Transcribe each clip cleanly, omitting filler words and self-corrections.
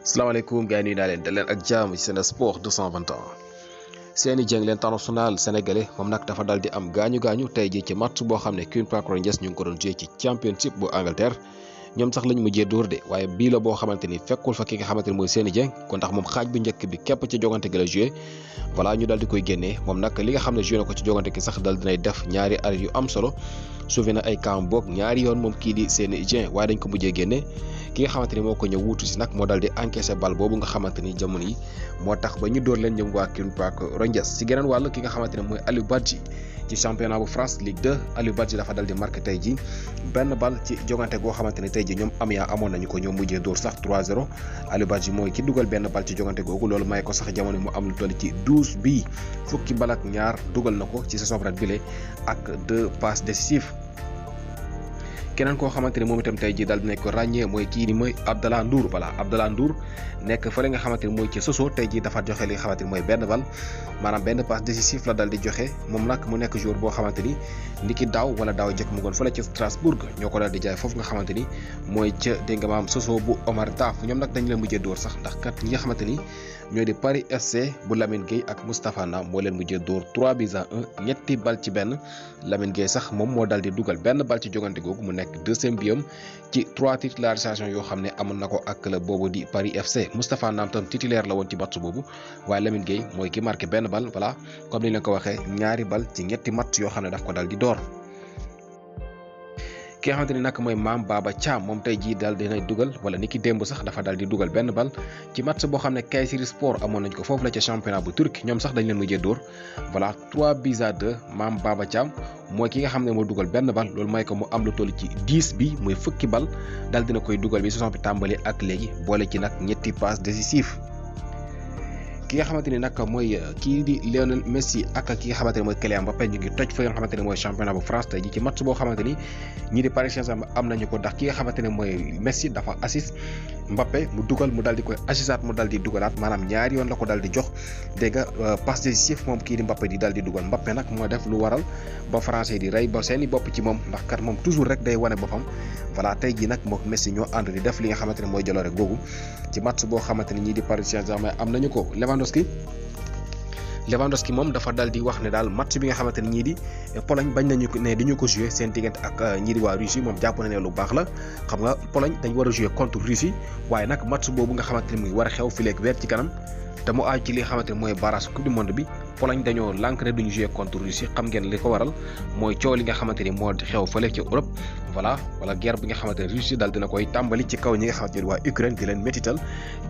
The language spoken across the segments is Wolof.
salaamaaleykum gars yi nuyu naa leen dal leen ak jàmm ci Sen Sport 221 Seny Dieng l'international sénégalais moom nag dafa dal di am gaañu tey jii ci match boo xam ne Queen's Park Rangers ñu ngi ko doon joué ci championship bu Angleterre ñoom sax lañ mujjee dóor de waaye bii la boo xamante ni fekkul fa ki nga xamante ni mooy Seny Dieng kon ndax moom xaaj bu njëkk bi képp ci jogante gi la joué voilà ñu dal di koy génnee moom nag li nga xam ne joué na ko ci jogante gi sax dal dinay def ñaari arrêt yu am solo sauvé na ay camp boog ñaari yoon moom kii di Seny Dieng waaye dañ ko mujjee génne ki nga xamante ni moo ko ñëw wuutu si nag moo dal di encaissé bal boobu nga xamante ni jamono yi moo tax ba ñu dóor leen ñoom waa Queen's Park Rangers si geneen wàll ki nga xamante ne mooy Aliou Badji ci championnat bu France Ligue 2 Aliou Badji dafa dal di marqué tey ji benn bal ci jogante goo xamante ni tey ji ñoom Amiens amoon nañu ko ñoom mujjee dóor sax 3-0 Aliou Badji mooy ki dugal benn bal ci jogante googu loolu may ko sax jamono mu am lu toll ci 12 bii fukki bal ak ñaar dugal na ko ci saison ren bile ak 2 passes décisives. keneen koo xamante ni moom itam tey jii daal dinañ ko ràññee mooy kii ni mooy Abdallah Ndour voilà Abdallah Ndour nekk fële nga xamante ni mooy ci Sochaux tey jii dafa joxe li nga xamante ni mooy benn bal maanaam benn passe décisif la dal di joxe moom nag mu nekk joueur boo xamante ni niki daaw wala daaw jëkk mu goon fële ci Strasbourg ñoo ko dal di jaay foofu nga xamante ni mooy ca dégg nga maam Sochaux bu Omar Daf ñoom nag dañu leen mujjee dóor sax ndax kat ñi nga xamante ni ñoo di Paris FC bu Lamine Gueye ak Moustapha Nam moo leen mujjee dóor 3-1 ñetti bal ci benn Lamine Gueye sax moom moo dal di dugal benn bal ci jogante googu mu nekk deuxième biam ci 3 titularisations yoo xam ne amoon na ko ak club boobu di Paris FC Moustapha Nam tam titulaire la woon ci match boobu waaye Lamine Gueye mooy ki marqué benn bal voilà comme ni leen ko waxee ñaari bal ci ñetti match yoo xam ne daf ko dal di door. ki nga xamante ni nag mooy Mame Baba Thiam moom tey jii daal dinay dugal wala ni ki démb sax dafa daal di dugal benn bal ci match boo xam ne Kayserispor amoon nañ ko foofu la ca championnat bu Turquie ñoom sax dañ leen mujjee dóor voilà 3-2 Mame Baba Thiam mooy ki nga xam ne moo dugal benn bal loolu may ko mu am lu toll ci 10 bi muy fukki bal daal dina koy dugal bi saison bi tàmbali ak léegi boole ci nag ñetti passes décisives. ki nga xamante ni nag mooy kii di Lionel Messi ak ki nga xamante ne mooy Kylian Mbappé ñu ngi toj fa nga xamante ne mooy championnat bu France tey ji ci match boo xamante ni ñii di Paris Saint-Germain am nañu ko ndax ki nga xamante ne mooy Messi dafa assist Mbappé mu dugal mu dal di koy assistaat mu dal di dugalaat maanaam ñaari yoon la ko dal di jox dégg nga passe décisif moom kii di Mbappé di dal di dugal Mbappé nag moo def lu waral ba français di rey ba seeni bopp ci moom ndax kat moom toujours rek day wane boppam voilà tey jii nag moom Messi ñoo ànd di def li nga xamante ne mooy jaloore googu ci match boo xamante ne ñii di Paris Saint-Germain am nañu ko Lewandowski moom dafa dal di wax ne daal match bi nga xamante ne ñii di Pologne bañ nañu ko ne dañu ko joué seen diggante ak ñii di waa Russie moom jàpp na ne lu baax la xam nga Pologne dañ war a joué contre Russie waaye nag match boobu nga xamante ne muy war a xew fileeg weer ci kanam te mu aaj ci li nga xamante ne mooy barrage coupe du monde bi Pologne dañoo lànk ne duñu joué contre Russie xam ngeen li ko waral mooy coow li nga xamante ni moo xew fële ci Europe voilà wala guerre bi nga xamante ne Russie daal dina koy tàmbali ci kaw ñi nga xamante ne waa Ukraine di leen métital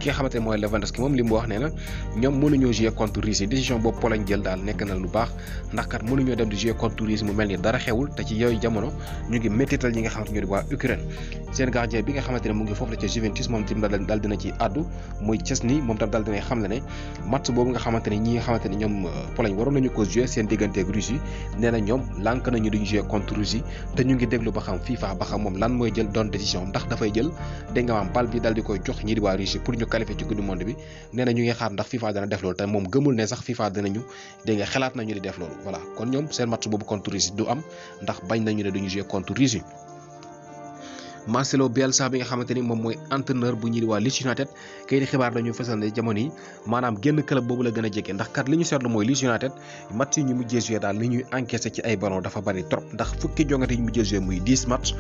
ki nga xamante ne mooy Lewandowski moom li mu wax nee na ñoom mënuñoo joué contre Russie décision boobu Pologne jël daal nekk na lu baax ndax kat mënuñoo dem di joué contre Russie mu mel ni dara xewul te ci yooyu jamono ñu ngi métital ñi nga xamante ñoo di waa Ukraine seen gardien bi nga xamante ne mu ngi foofu la ca Juventus moom tim daal dina ci àddu muy Szczesny moom tam daal dinay xam ne match boobu nga xamante ne ñi nga xamante ne ñoom Pologne waroon nañu ko joué seen diggante ak Russie nee na ñoom lànk nañu duñu joué contre Russie te ñu ngi déglu ba xam FIFA ba xam moom lan mooy jël doon décision ndax dafay jël dégg nga maam bal bi daal di koy jox ñi di waa Russie pour ñu qualifier ci coupe du monde bi nee na ñu ngi xaar ndax FIFA dana def loolu te moom gëmul ne sax FIFA dinañu dégg nga xalaat nañu di def loolu voilà kon ñoom seen match boobu contre Russie du am ndax bañ nañu ne duñu joué contre Russie. Marcelo Bielsa bi nga xamante ni moom mooy entraîneur bu ñi di waa Leeds United kay di xibaar dañu fesal ne jamono yi maanaam génn club boobu la gën a jege ndax kat li ñu seetlu mooy Leeds United match yi ñu mujjee joué daal li ñuy encaissé ci ay ballon dafa bari trop ndax fukki jongante yi ñu mujjee joué muy 10 match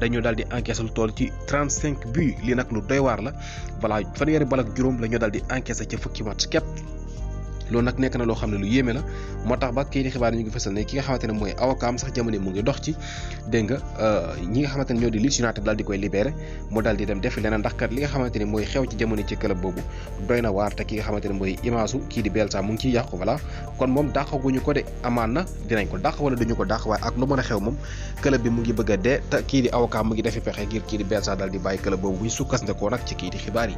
dañu daal di encaissé lu toll ci 35 buts lii nag lu doy waar la voilà fanweeri bal ak juróom la ñu daal di encaissé ci fukki match képp loolu nag nekk na loo xam ne lu yéeme la moo tax ba kii di xibaar ñu ngi fesal ne ki nga xamante ne mooy avocat sax jamono mu ngi dox ci dégg nga ñi nga xamante ne ñoo di Leeds United daal di koy libéré moo daal di dem defi leneen ndax kat li nga xamante ne mooy xew ci jamono ci club boobu doy na waar te ki nga xamante ne mooy image kii di Bielsa mu ngi ciy yàqu voilà kon moom dàqaguñu ko de amaan na dinañ ko dàq wala duñu ko dàq waaye ak lu mën a xew moom club bi mu ngi bëgg a dee te kii di avocat mu ngi defi pexe ngir kii di Bielsa daal di bàyyi club boobu bu ñu sukkandikoo nag ci kii di xibaar yi.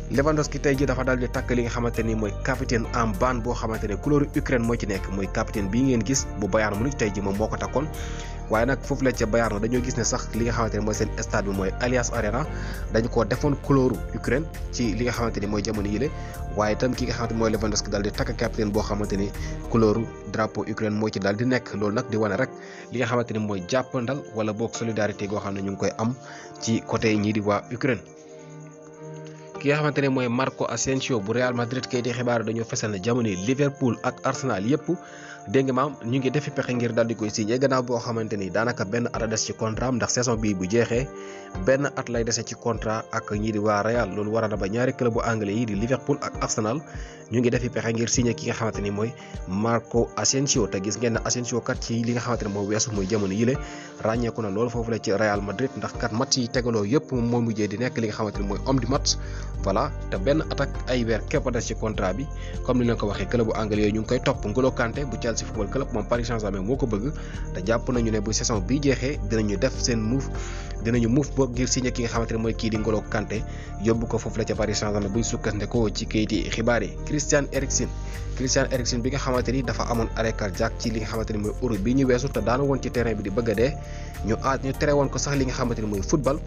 Lewandowski tey jii dafa daal di takk li nga xamante ni mooy capitaine en ban boo xamante ne couleur Ukraine moo ci nekk mooy capitaine bii ngeen gis bu Bayern Munich tey jii moom moo ko takkoon waaye nag foofu la ca Bayern dañoo gis ne sax li nga xamante ne mooy seen stade bi mooy Allianz Arena dañu ko defoon couleur Ukraine ci li nga xamante ni mooy jamono yile waaye itam ki nga xamante ni mooy Lewandowski daal di takk capitaine boo xamante ni couleur drapeau Ukraine moo ci daal di nekk loolu nag di wane rek li nga xamante ni mooy jàppandal wala boog solidarité goo xam ne ñu ngi koy am ci côté ñii di waa Ukraine. ki nga xamante ne mooy Marco Asensio bu Real Madrid kay di xibaar dañoo fesal ne jamono Liverpool ak Arsenal yëpp dégg nga maam ñu ngi defi pexe ngir daal di koy signé gannaaw boo xamante ni daanaka benn at a des ci contrat ndax saison bii bu jeexee benn at lay dese ci contrat ak ñii di waa Real loolu waral na ba ñaari club bu anglais yi di Liverpool ak Arsenal ñu ngi defi pexe ngir signé ki nga xamante ni mooy Marco Asensio te gis ngeen ne Asensio kat ci li nga xamante ne moo weesu muy jamono yile ràññeeku na loolu foofu la ci Real Madrid ndax kat match yi tegaloo yëpp moom moo mujjee di nekk li nga xamante ni mooy homme du match voilà te benn attaque ay weer képp a des ci contrat bi comme ni leen ko waxee club bu anglais yooyu ñu ngi koy topp N'Golo Kanté bu Chelsea football club moom Paris Saint-Germain moo ko bëgg te jàpp nañu ne bu saison bi jeexee dinañu def seen move boobu ngir signé ki nga xamante ne mooy kii di N'Golo Kanté yóbbu ko foofu la ca Paris Saint-Germain buñ sukkandikoo ci kayiti xibaar yi Christian Eriksen bi nga xamante ni dafa amoon arrêt cardiaque ci li nga xamante ni mooy Euro bi ñu weesu te daana woon ci terrain bi di bëgg a dee ñu tere woon ko sax li nga xamante ni mooy football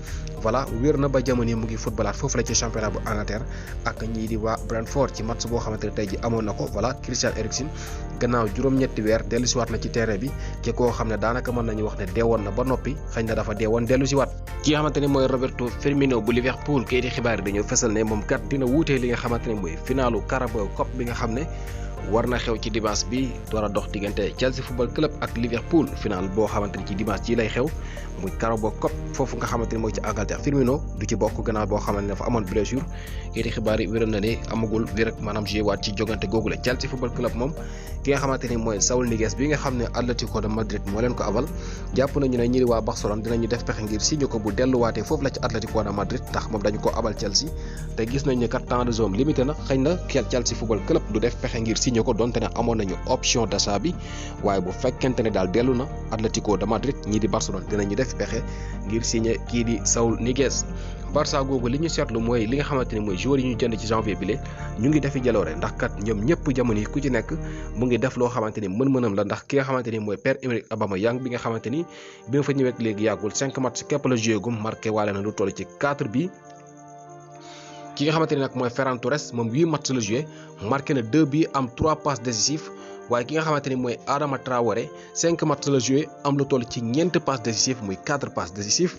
voilà wér na ba jamono yi mu ngi footballaat foofu la ci championnat bu Angleterre ak ñii di waa Brentford ci match boo xamante ne tey ji amoon na ko voilà Christian Eriksen gannaaw juróom-ñetti weer dellusiwaat na ci terrain bi ci koo xam ne daanaka mën nañu wax ne deewoon na ba noppi xëy na dafa deewoon dellusiwaat ki nga xamante ni mooy Roberto Firmino bu Liverpool kay di xibaar yi dañoo fesal ne moom kat dina wuutee li nga xamante ne mooy finalu Carabao Cup bi nga xam ne war na xew ci dimanche bi war a dox diggante Chelsea football club ak Liverpool final boo xamante ni ci dimanche ci lay xew muy Carabao Cup foofu nga xamante ni mooy ci Angleterre Firmino du ci bokk gannaaw boo xamante ne dafa amoon blessure kii di xibaar yi wéral na ne amagul wér maanaam joué waat ci jogante googu la Chelsea football club moom ki nga xamante ni mooy Saúl Ñíguez bi nga xam ne Atlético de Madrid moo leen ko abal jàpp nañu ne ñi di waa Barcelone dinañu def pexe ngir signé ko bu delluwaatee foofu la ci Atlético de Madrid tax moom dañu ko abal Chelsea te gis nañu ne kat temps de jeu limité na xëy na Chelsea football club du def pexe ngir signé ko donte ne amoon nañu option d'achat bi waaye bu fekkente ne daal dellu na Atlético de Madrid ñii di Barcelone dinañu def pexe ngir signé kii di Saúl Ñíguez Barça googu li ñu seetlu mooy li nga xamante ni mooy joueurs yi ñu jënd ci janvier bi ñu ngi defi jaloore ndax kat ñoom ñëpp jamono yi ku ci nekk mu ngi def loo xamante ni mën-mënam la ndax ki nga xamante ni mooy Pierre-Emerick Aubameyang bi nga xamante ni bi nga fa ñëwee léegi yàggul 5 match képp la joué gum marqué waale na lu toll ci 4 bi ki nga xamante ni nag mooy Ferran Torres moom 8 match la joué marqué na 2 bi am 3 passes décisives waaye ki nga xamante ni mooy Adama Traoré 5 match la joué am lu toll ci 4 passes décisives muy 4 passes décisives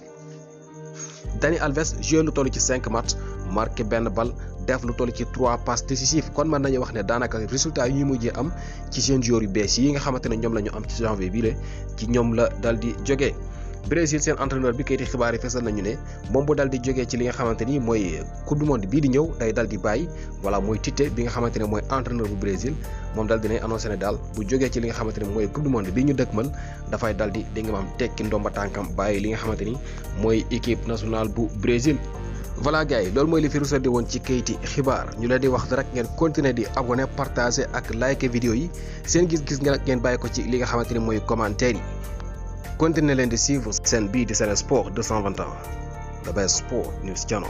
Dani Alves joué lu toll ci 5 match marqué benn bal def lu toll ci 3 passes décisives kon mën nañu wax ne daanaka résultat yi ñuy mujjee am ci seen joueurs yu bees yi nga xamante ne ñoom la ñu am ci janvier bii ci ñoom la dal di jógee. Brésil seen entraîneur bi kayiti xibaar yi fesal nañu ne moom bu dal di jógee ci li nga xamante ni mooy coupe du monde bii di ñëw day dal di bàyyi voilà mooy Tite bi nga xamante ne mooy entraîneur bu Brésil moom dal dinay annoncé ne daal bu jógee ci li nga xamante ne mooy coupe du monde bi ñu dëkkmal dafay dal di nga maam tekki ndomba tànkam bàyyi li nga xamante ni mooy équipe nationale bu Brésil. voilà gars yi loolu mooy li fi rusandi woon ci kayiti xibaar ñu leen di wax rek ngeen continuer di abonné partager ak like vidéo yi seen gis-gis ngeen bàyyi ko ci li nga xamante ni mooy commentaire yi. Continuez leen di suivre seen bii di Sen Sport 221 the best sport news channel.